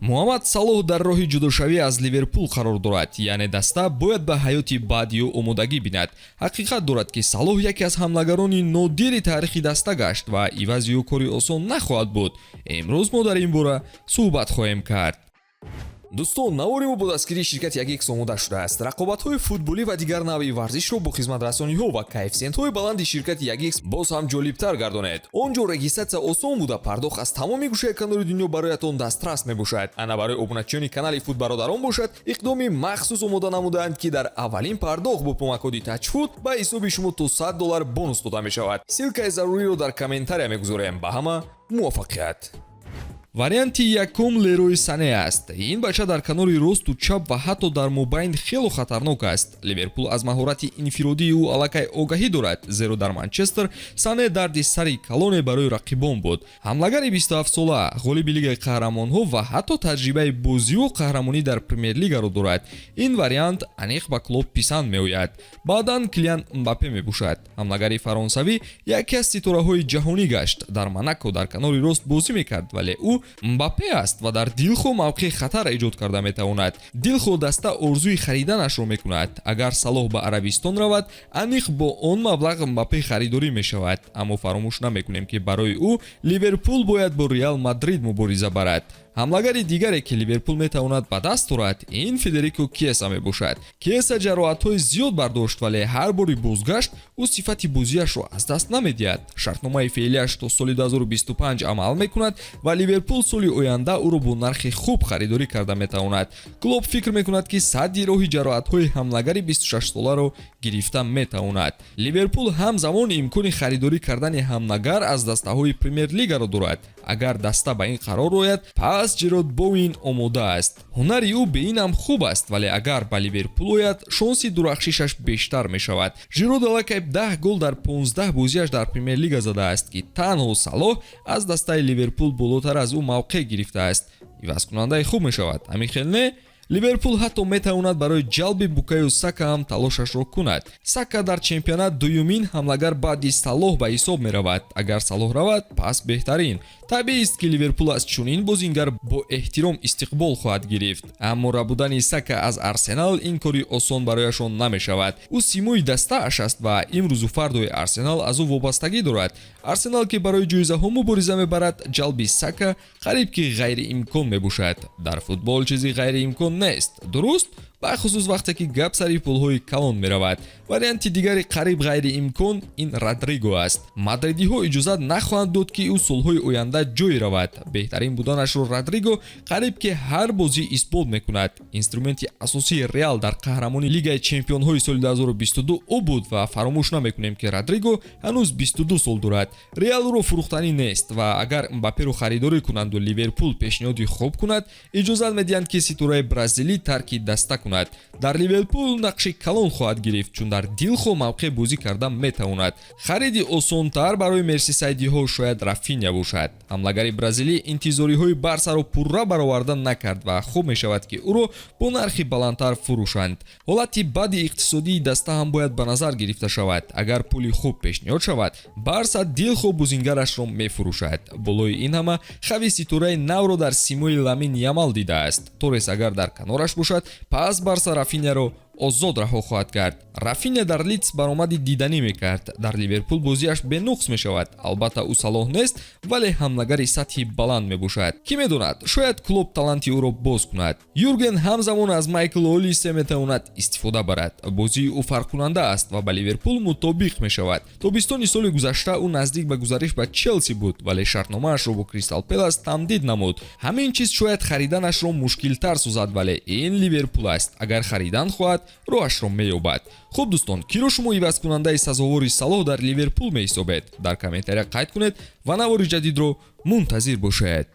Муҳаммад Салоҳ дар роҳи ҷудошавӣ аз Ливерпул қарор дорад, яъне даста бояд ба ҳаёти баъди ӯ омодагӣ бинад. Ҳақиқат дорад, ки Салоҳ яке аз ҳамлагарони нодири таърихи даста гашт ва ивази ӯ кори осон нахоҳад буд. Имрӯз мо дар ин бора суҳбат хоҳем кард. Дӯстон, навори мо бо дастгирии ширкати Ягикс омода шудааст. Рақобатҳои футболӣ ва дигар навъи варзишро бо хизматрасониҳо ва коэффисиентҳои баланди ширкати Ягикс боз ҳам ҷолибтар гардонед. Он ҷо регистрация осон буда, пардохт аз тамоми гӯшаи канори дунё бароятон дастрас мебошад. Ана, барои обуначиёни канали Футбародарон бошад, иқдоми махсус омода намудаанд, ки дар аввалин пардохт бо промокоди Тачфут ба ҳисоби шумо то 100 доллар бонус дода мешавад. Ссылкаи заруриро дар комментария мегузорем. Ба ҳама муваффақият! Варианти якум Лерой Сане аст. Ин бача дар канори росту чап ва ҳатто дар мобайн хело хатарнок аст. Ливерпул аз маҳорати инфиродии ӯ аллакай огаҳӣ дорад, зеро дар Манчестер Сане дарди сари калоне барои рақибон буд. Ҳамлагари 27-сола ғолиби Лигаи қаҳрамонҳо ва ҳатто таҷрибаи бозиву қаҳрамонӣ дар Премер-лигаро дорад. Ин вариант аниқ ба Клоп писанд меояд. Баъдан Килиан Мбаппе мебошад. Ҳамлагари фаронсавӣ яке аз ситораҳои ҷаҳонӣ гашт. Дар Монако дар канори рост бозӣ мекард, вале ӯ Мбаппе аст ва дар дилхоҳ мавқеи хатар эҷод карда метавонад. Дилхоҳ даста орзуи хариданашро мекунад. Агар Салоҳ ба Арабистон равад, аниқ бо он маблағ Мбаппе харидорӣ мешавад. Аммо фаромӯш намекунем, ки барои ӯ Ливерпул бояд бо Реал Мадрид мубориза барад. Ҳамлагари дигаре, ки Ливерпул метавонад ба даст орад, ин Федерико Киеса мебошад. Киеса ҷароҳатҳои зиёд бардошт, вале ҳар бори бозгашт ӯ сифати бозиашро аз даст намедиҳад. Шартномаи феълиаш то соли 2025 амал мекунад ва Ливерпул соли оянда ӯро бо нархи хуб харидорӣ карда метавонад. Клоп фикр мекунад, ки садди роҳи ҷароҳатҳои ҳамлагари 26-соларо гирифта метавонад. Ливерпул ҳамзамон имкони харидорӣ кардани ҳамлагар аз дастаҳои Премер-лигаро дорад. Агар даста ба ин қарор ояд, пас Ҷерод Боуин омода аст. Ҳунари ӯ бе ин ҳам хуб аст, вале агар ба Ливерпул ояд, шонси дурахшишаш бештар мешавад. Жирод аллакай 10 гол дар 15 бозиаш дар Премер-лига задааст, ки танҳо Салоҳ аз дастаи Ливерпул болотар аз ӯ мавқеъ гирифтааст. Ивазкунандаи хуб мешавад, ҳамин хел не? Ливерпул ҳатто метавонад барои ҷалби Букайо Сака ҳам талошашро кунад. Сака дар чемпионат дуюмин ҳамлагар баъди Салоҳ ба ҳисоб меравад. Агар Салоҳ равад, пас беҳтарин. Табиист, ки Ливерпул аз чунин бозингар бо эҳтиром истиқбол хоҳад гирифт. Аммо рабудани Сака аз Арсенал ин кори осон барояшон намешавад. Ӯ симои дастааш аст ва имрӯзу фардои Арсенал аз ӯ вобастагӣ дорад. Арсенал, ки барои ҷоизаҳо мубориза мебарад, ҷалби Сака қариб ки ғайриимкон мебошад. Дар футбол чизи ғайриимкон нест, дуруст? Бахусус вақте ки гап сари пулҳои калон меравад. Варианти дигари қариб ғайриимкон ин Родриго аст. Мадридиҳо иҷозат нахоҳанд дод, ки ӯ солҳои оянда ҷой равад. Беҳтарин буданашро Родриго қариб ки ҳар бозӣ исбот мекунад. Инструменти асосии Реал дар қаҳрамони Лигаи чемпионҳои соли 2022 ӯ буд ва фаромӯш намекунем, ки Родриго ҳанӯз 22 сол дорад. Реал ӯро фурӯхтанӣ нест ва агар Мбапперо харидорӣ кунанду Ливерпул пешниҳоди хуб кунад, иҷозат медиҳанд, ки ситораи бразилӣ тарки даста кунад. Дар Ливерпул нақши калон хоҳад гирифт, чун дар дилхоҳ мавқеъ бозӣ карда метавонад. Хариди осонтар барои мерсисайдиҳо шояд Рафиня бошад. Ҳамлагари бразилӣ интизориҳои Барсаро пурра бароварда накард ва хуб мешавад, ки ӯро бо нархи баландтар фурӯшанд. Ҳолати бади иқтисодии даста ҳам бояд ба назар гирифта шавад. Агар пули хуб пешниҳод шавад, Барса дилхоҳ бозингарашро мефурӯшад. Болои ин ҳама, Хави ситораи навро дар симои Ламин Ямал дидааст. Торес агар дар канораш бошад, пас Барса Рафиняро озод раҳо хоҳад кард. Рафиня дар Лидс баромади диданӣ мекард. Дар Ливерпул бозиаш бенуқс мешавад. Албатта, ӯ Салоҳ нест, вале ҳамлагари сатҳи баланд мебошад. Кӣ медонад, шояд Клоп таланти ӯро боз кунад. Юрген ҳамзамон аз Майкл Олисе метавонад истифода барад. Бозии ӯ фарқкунанда аст ва ба Ливерпул мутобиқ мешавад. Тобистони соли гузашта ӯ наздик ба гузариш ба Челси буд, вале шартномаашро бо Кристал Пелас тамдид намуд. Ҳамин чиз шояд хариданашро мушкилтар созад, вале ин Ливерпул аст. Агар харидан хоҳад, роҳашро меёбад. Хуб, дӯстон, киро шумо ивазкунандаи сазовори Салоҳ дар Ливерпул меҳисобед? Дар комментария қайд кунед ва навори ҷадидро мунтазир бошед.